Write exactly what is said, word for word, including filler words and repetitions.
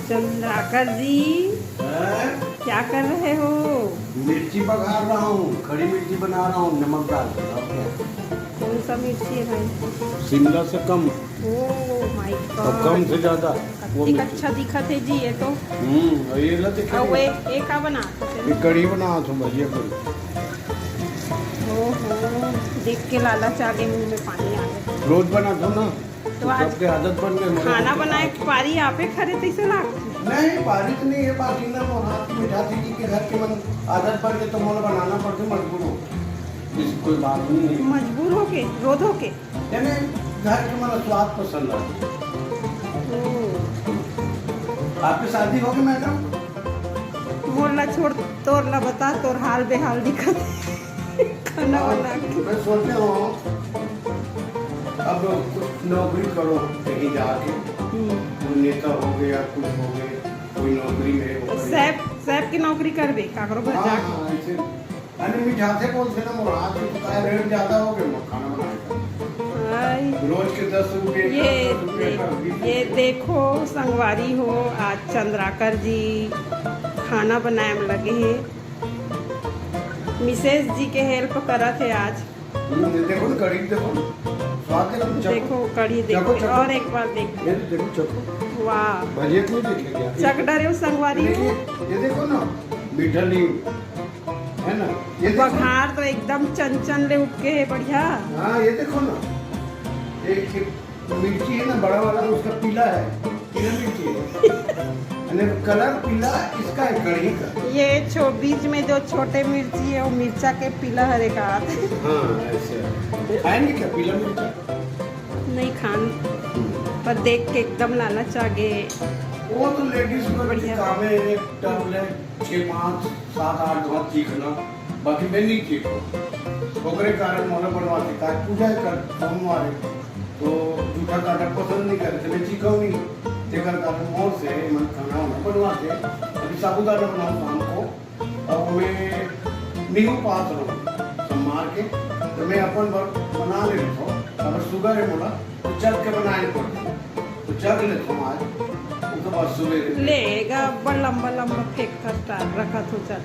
चंद्राकर जी, हैं? क्या कर रहे हो? मिर्ची बघार रहा हूँ, खड़ी मिर्ची बना रहा हूँ, नमक डाल के। और क्या? कौन सा मिर्ची है भाई? शिमला से कम। Oh my God, और कम से ज्यादा। वो कितनी मिर्ची। अच्छा दिखत है जी ये तो। हम्म, और ये ला देखिए। और वे, ये का बना तो फिर? ये कढ़ी बना तो भजिया कढ़ी। ओहो, देख के लालच आ गए, मुंह में पानी आ गया। रोज बना दो ना। तो आज सबके आदत बन गई, खाना बनाए पारी आपे खरे तैसे लाग। नहीं, पारी तो नहीं है, बाकी ना वो हाथ में जाती जी के घर के मन आदत पड़ के तो मोला बनाना पड़ते, मजबूर हो। इसकी कोई बात नहीं है। मजबूर होके, रोध होके। यानी घर के मन स्वाद पसंद आ। ओ। आपकी शादी हो गई मैडम? मोर ला छोड़, तोर ला बता, तोर हाल बेहाल दिखत। खाना हाँ, बना के। मैं सोच रहा हूँ, अब कुछ नौकरी करो कहीं जाके, हम्म। कोई नेता हो गए या कुछ हो गए, कोई नौकरी में हो गए। सैप, सैप की नौकरी करबे, काकरो घर हाँ, जाके। हाँ, ऐसे। अरे, मिठाते बोलते ना, मोर हाथ की तो काय रेट ज्यादा हो गए, मैं खाना बनाएगा। हाय। रोज के दस रुपये का, ये दस रुपये का, देख-, बीस ये रुपये। देखो संगवारी हो, आज चंद्राकर जी खाना बनाए में लगे हैं। मिसेस जी के हेल्प करत है आज। हम्म, ये देखो ना, कढ़ी देखो ना, स्वाद देखो ना, चखो। देखो कढ़ी चखो, देखो, चखो। और एक बार देखो। ये तो देखो, चखो। वाह। भजिया क्यों देखे क्या? चख डरे हो संगवारी हो? देखिए, ये देखो ना, मीठा नहीं है ना, ये देखो। बघार तो एकदम चंचन ले उठ के है, बढ़िया। हाँ, ये देखो ना, एक, एक मिर्ची है ना, बड़ा वाला, उसका पीला है, पीला मिर्ची है। यानी कलर पीला इसका है, कढ़ी का। ये छो-, बीच में जो छोटे मिर्ची है, वो मिर्चा के पीला हरे का। हाँ, ऐसे। खाएंगे क्या पीला मिर्चा? नहीं खान, पर देख के एकदम लालच आ गए। वो तो लेडीज में बढ़िया। काम है, एक टब ले, छः, पाँच, सात, आठ बार चीखना, बाकी मैं नहीं चीखूँ। ओकरे कारण मोला बनवा के, आज पूजा है कल, सोमवार है, तो जूठा काटा पसंद नहीं करे, तो मैं चीखूँ नहीं। तेकर कारण मोर से मन खाना वाना बनवा के, अभी साबूदाना बनाऊँ शाम को, और मैं नहीं उपास रहूँ सोमवार के, तो मैं अपन बर बना ले लेता हूँ। अगर शुगर है मोला, तो चख के बनाए पड़ते, तो चख लेता हूँ आज, उसके बाद सवेरे। ले, एगा अब्बड़ लंबा लंबा फेंक कर रखत हो चल।